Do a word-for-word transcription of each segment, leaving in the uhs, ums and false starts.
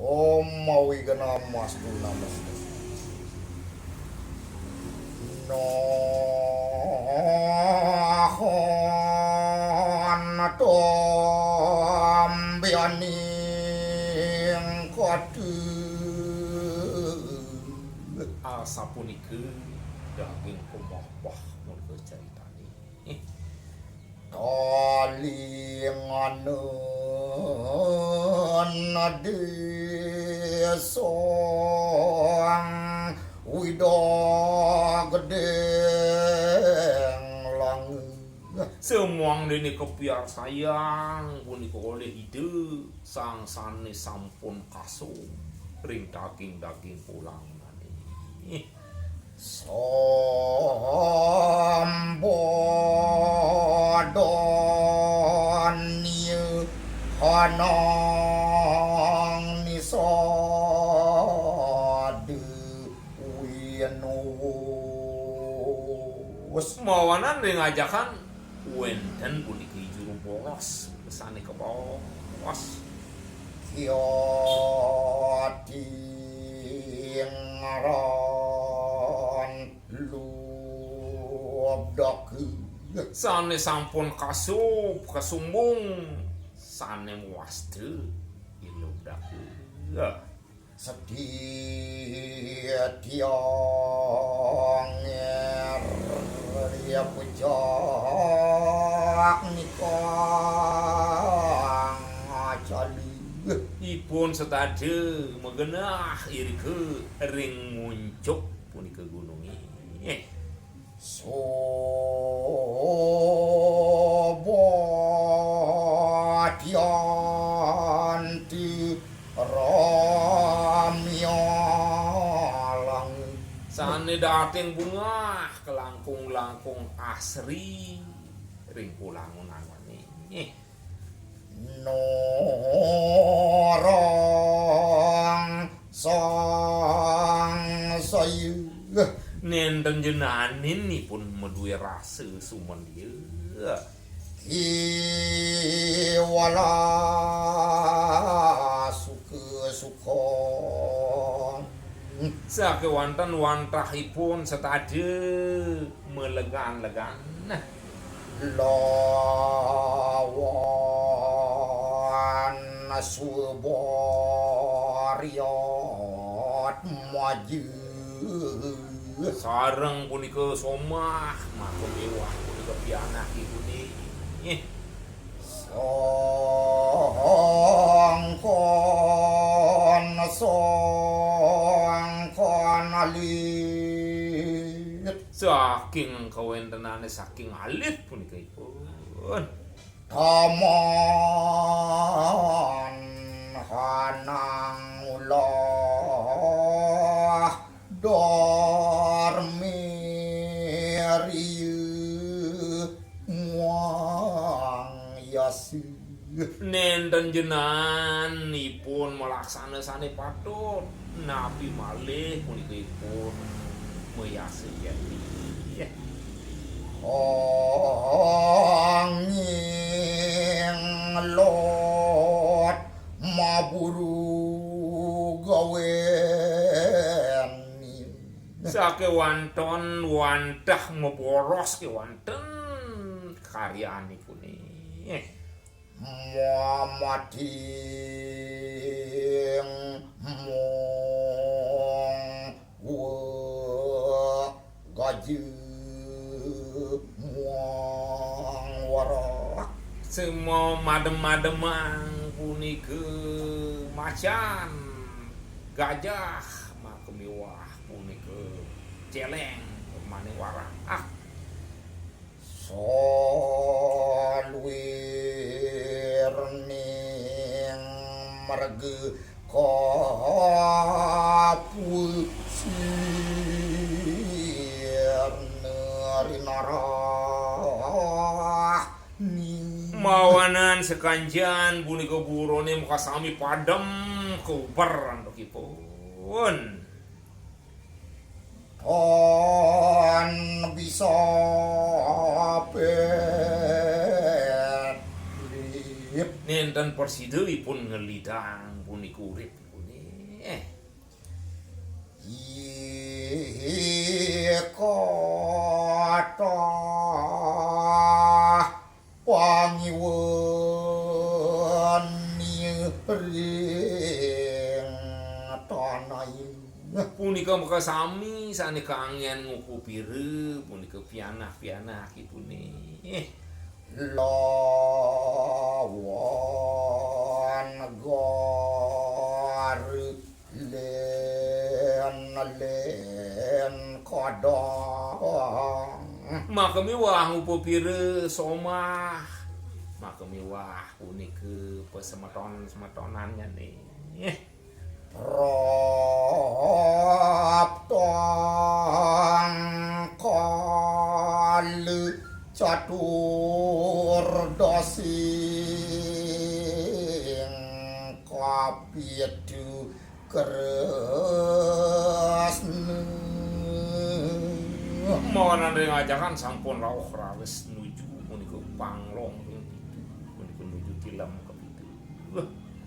Om Awighnamastu Namaste. Nahan tombeaning kati. Asapunika daging kumahbah mula caritane. Talinganan desa widagedeng langen. Semuang dene kapiarsayang punika olih Ida sang sane sampun kasung ring daging-daging pulangunane. Sambadaniya hanang nisada winus. Mawanan ring ajakan wenten puniki juru boros sane kabaos. Kiating ran lubdaka. Sane sampun kasup, kasumbung, sane mawasta i lubdaka. Sedih tiang ri pejak nikang acalu. Ipun setada magenah irika ring muncuk punika gununge. Sobatyanti ramyalang. Sane dating bungah kalangkung-langkung asri ring pulangunane. Norang sangsaya. Nenten jenanin ipun madue rasa sumendya. Kiwala suka-suka. Sakewanten wantahipun setada malegan-legan. Lawan subaryat maju. Sareng punika somah, maka miwah punika pianakipune. Sangkan, sangkan alit. Saking kawentenane saking alit punika ipun. Taman hanang ulah darmeriya muang yasi. Nenten jenan ipun malaksana sane patut, napi malih punika ipun mayasa jati. Anging lot maburu gaweni. Sakewanten wantah maboros kewanten karyanipune. Mamating mung wa gaja muang warak. Sema madem-mademang punika macan gajah, maka miwah punika celeng mane warak. Saluirning marga kapusir nari narani. Mawanan sakancan punika burane makasami padem kauber antukipun. Tan bisa pet. Nenten prasida ipun ngelidang punika urip pune. Eh. Yekata pangiweni ring tanah. Punika makasami sane kanggen ngupupira, punika pianak-pianakipune. Lawan garu len-len kadang. Makamiwah ngupupira somah. Makamiwah punika pasemeton-semetonannyane. Praptang kala caturdasing kapitu kresna. Mawanan ring ajakan sampun rauh raris nuju punika panglong ring pitu, punika nuju tilem kapitu.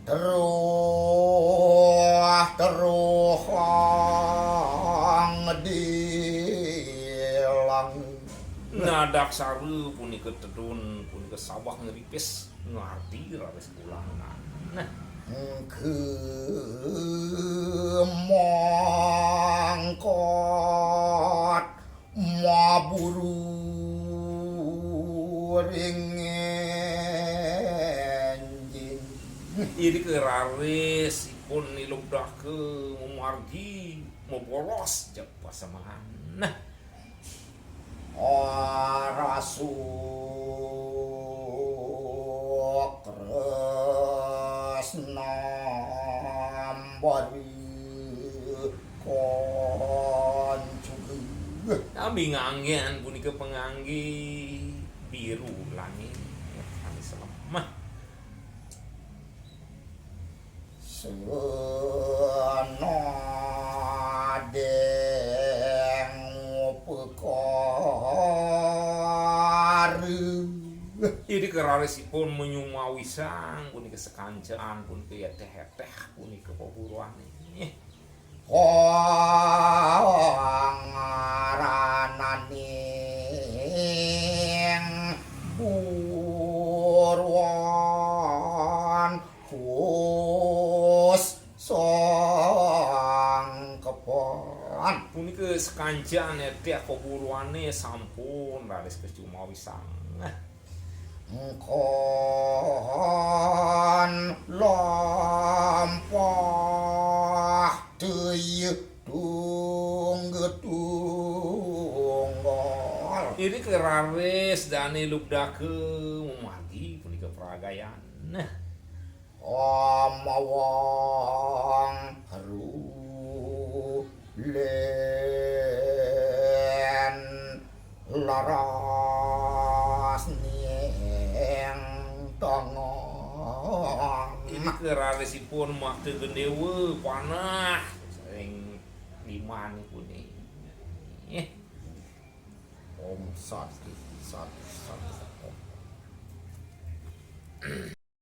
Teruh, teruh angdilang. Nadaksara punika tedun, punika sabah ngripis, ngardi raris pulangan. Nah. Kemangkat maburu ring enjing. Irika raris ipun nilubdaka mamargi, mabolos jeg pasemaan. Nah. Arasuk resnambari koncuge. Sami nganggen punika pangangge biru langit. Sami selemah. Senadeng upakara. Irika rarisipun manyumawisang punika sakancan punika yeteh-yeteh punika paburuane. Pangarananing buruan Kus sangkepan. Punika sakancan yeteh paburuane sampun raris kacumawisang. Engkon lampah teyuh tungga tunggal. Irika raris dane lubdaka mamargi punika pragayan. Amawang rulen laras nieng tangan. Irika rarisipun makta gendewa panah ring limanipune. Om Santi, Santi, Santi, Om.